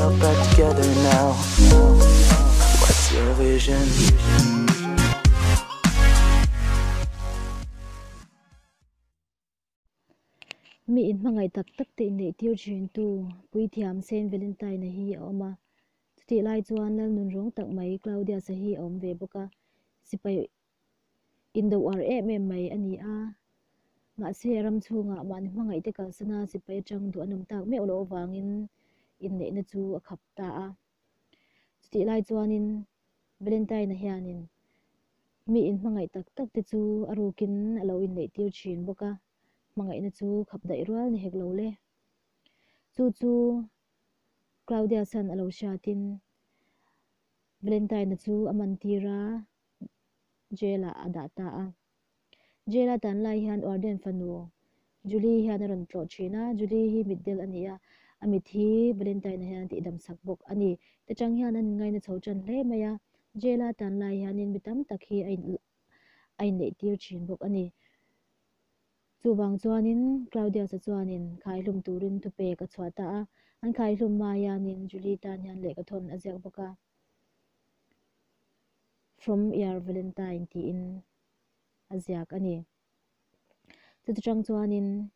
yourself back together now. What's your vision? Mi inhmangaih tak tak te inneih tir thintu Puithiam Saint Valentine-a hi a awm a. Chutih lai chuan Lalnunrawng tak mai Claudius-a hi a awm ve bawk a, sipai indo uar em em mai a ni a. Mahse a ram chhungah mahni hmangaihte kalsana sipai atang duh an awm tak meuh loh avangin inneihna chu a khap ta a. Chutih lai chuanin Valentine-a hianin mi inhmangaih tak tak te chu a rukin a lo inneih tir thin bawk a, hmangaihna chu khap daih rual ni hek lo le. Chu chu Claudius-a'n a lo hriatin Valentine-a chu a man tir a, jail-ah a dah ta a. Jail-a tan lai hian Warden fanu Julie hian a rawn tlawh thin a, Julie hi mitdel a ni a, a mit hi Valentine-a hian a tihdam sak bawk a ni. Te chang hian an inngaina chho tan hle mai a, jail-a tan lai hianin mi tam tak hi a in a inneih tir thin bawk a ni. Chuvang chuanin Claudius-a chuanin khaihlum turin thupek a chhuah ta a, an khaihlum hma hianin Julie tan hian lehkhathawn a ziak bawk a. From Your Valentine tiin a ziak a ni. Chuti chang chuanin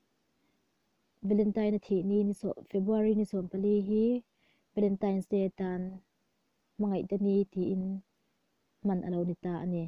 Valentine a thih ni ni sawh February ni 14 hi Valentine's Day atan hmangaih te ni tiin hman a lo ni ta a ni.